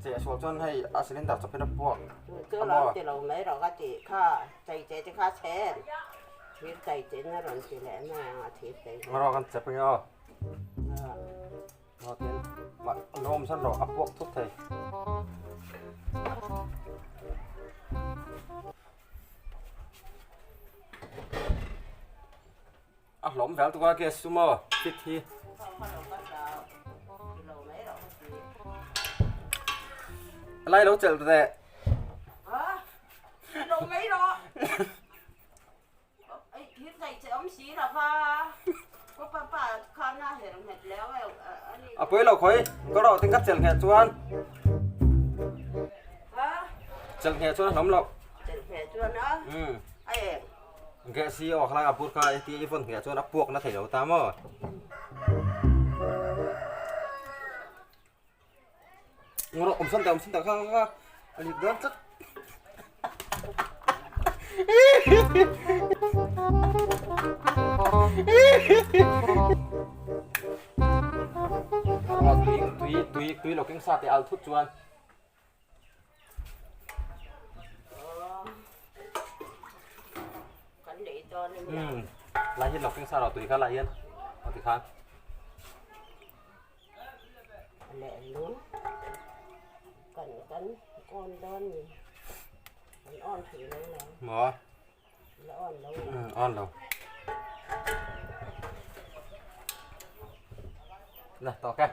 Cheh sual chuan hei a cylinder chawp hian a puak Chu chu lo ti lo mai rawh ka tih kha chei che te kha chhen thir chei che in a rawn ti leh mai ang a thir chei che. Rawh kan chep ange aw. Aw tin mah lo awm san rawh a puak thut thei. A hlawm vel tuk a gas chu maw fit hi. Lai lo chelh reh. A pawi lo khawi ka rawh tin ka chelh ngheh chuan chelh ngheh chuan a hlawm loh. Gas hi aw khalai a bur kha heti i vawn ngheh chuan a puak na thei lo ta maw? Ngawr awm san ta awm san ta kha kha kha a lit dawn tlat. Tui tui tui tui lo keng sa te al thut chuan. Lai hian lo keng sa rawh tui kha lai hian aw ti khan. Leh lung kan kan awn dawn ni kan awn thei lo lo. Maw? La awn lo. Awn lo. Na tawk e.